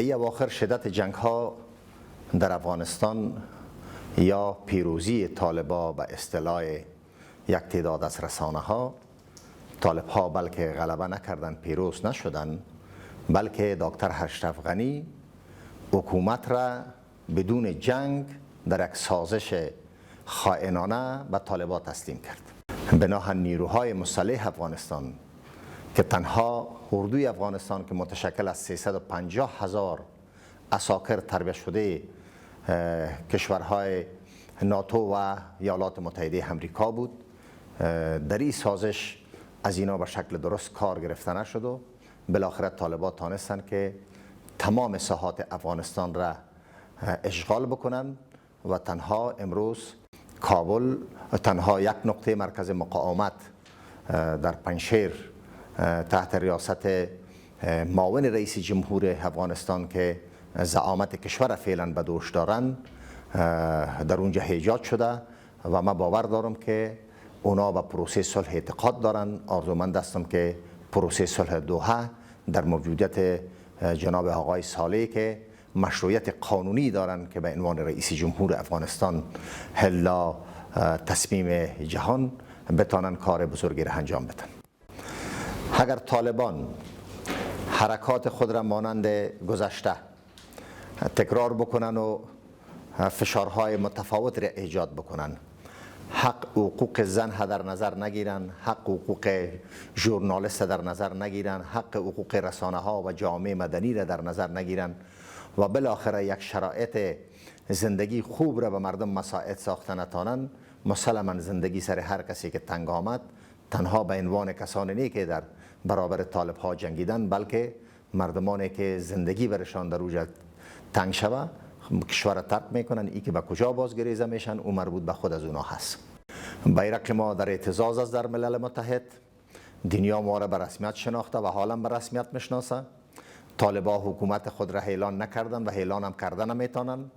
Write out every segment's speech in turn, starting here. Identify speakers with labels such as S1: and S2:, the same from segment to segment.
S1: در این اواخر شدت جنگ ها در افغانستان یا پیروزی طالبا به اصطلاح یک تعداد از رسانه ها، طالب ها بلکه غلبه نکردن، پیروز نشدن، بلکه دکتر اشرف غنی حکومت را بدون جنگ در یک سازش خائنانه به طالبا تسلیم کرد. بناءً نیروهای مسلح افغانستان که تنها اردوی افغانستان که متشکل از 350,000 عساکر تربیت شده کشورهای ناتو و ایالات متحده امریکا بود، در این سازش از اینا به شکل درست کار گرفته نشد و بالاخره طالبان تانستند که تمام ساحات افغانستان را اشغال بکنن و تنها امروز کابل، تنها یک نقطه مرکز مقاومت در پنجشیر تحت ریاست معاون رئیس جمهور افغانستان که زعامت کشور فعلا به دوش دارن در اونجا ایجاد شده و ما باور دارم که اونا به پروسه صلح اعتقاد دارن. آرزومند هستم که پروسه صلح دوحه در موجودیت جناب آقای صالح که مشروعیت قانونی دارن که به عنوان رئیس جمهور افغانستان هلا تصمیم جهان بتانن کار بزرگی را انجام بدن. اگر طالبان حرکات خود را مانند گذشته تکرار بکنن و فشارهای متفاوت را ایجاد بکنن، حق حقوق زن در نظر نگیرن، حق حقوق ژورنالیست در نظر نگیرن، حق حقوق رسانه ها و جامعه مدنی را در نظر نگیرن و بالاخره یک شرایط زندگی خوب را به مردم مساعد ساخته نتانن، مسلما زندگی سر هر کسی که تنگ آمد تنها به عنوان کسانی نه که در برابر طالب ها جنگیدن، بلکه مردمانی که زندگی برشان در اوج تنگ شوه کشور ترک میکنن. ای که به کجا بازگریزه میشن او مربوط به خود از اونا هست. بیرق ما در اعتزاز است در ملل متحد، دنیا ما را به رسمیت شناخته و حالا به رسمیت میشناسه. طالبا حکومت خود را اعلان نکردن و اعلان هم کردن نمیتونن.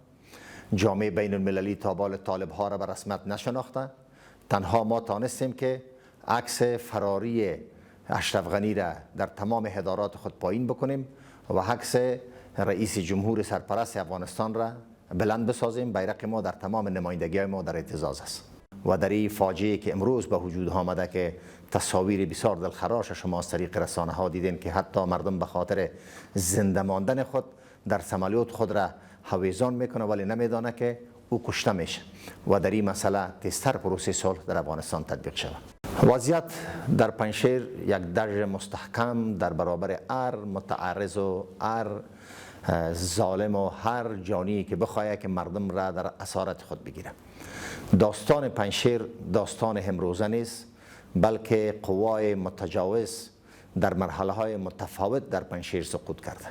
S1: جامعه بین المللی تا بال طالب ها را به رسمیت نشناخته. تنها ما تانستیم که عکس فراری اشرف غنی را در تمام ادارات خود پایین بکنیم و عکس رئیس جمهور سرپرست افغانستان را بلند بسازیم. بیرق ما در تمام نمایندگی ما در اعتزاز است و در این فاجعه که امروز به وجود آمده که تصاویر بسیار دلخراش شما از طریق رسانه ها دیدین که حتی مردم به خاطر زنده ماندن خود در سمالیوت خود را هویزان میکنه ولی نمیدانه که او کشته میشه و در این مسئله تیزتر پروسه صلح در افغانستان تطبیق شود. وضعیت در پنجشیر یک درج مستحکم در برابر هر متعرض و هر ظالم و هر جانی که بخواهد که مردم را در اسارت خود بگیره. داستان پنجشیر داستان امروزه نیست، بلکه قوای متجاوز در مرحله های متفاوت در پنجشیر سقوط کرده.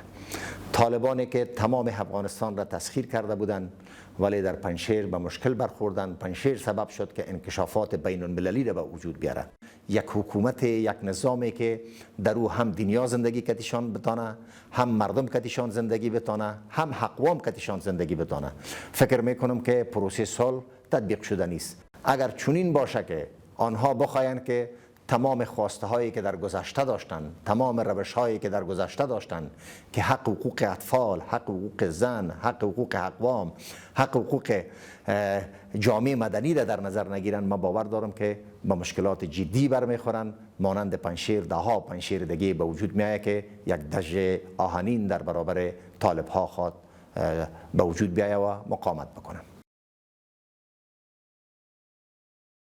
S1: طالبانی که تمام افغانستان را تسخیر کرده بودند ولی در پنجشیر به مشکل برخوردن. پنجشیر سبب شد که انکشافات بین المللی را به وجود بیاره. یک حکومت، یک نظامی که در او هم دنیا زندگی کتیشان بتانه، هم مردم کتیشان زندگی بتانه، هم اقوام کتیشان زندگی بتانه. فکر میکنم که پروسه صلح تطبیق شده نیست. اگر چنین باشه که آنها بخواهند که تمام خواسته هایی که در گذشته داشتن، تمام روش هایی که در گذشته داشتن که حق حقوق اطفال، حق حقوق زن، حق حقوق اقوام، حق حقوق جامعه مدنی را در نظر نگیرن، ما باور دارم که با مشکلات جدی برمیخورن. مانند پنجشیر ده ها پنجشیر دیگه به وجود میآید که یک دژ آهنین در برابر طالب ها خواد به وجود بیاید و مقاومت بکنن.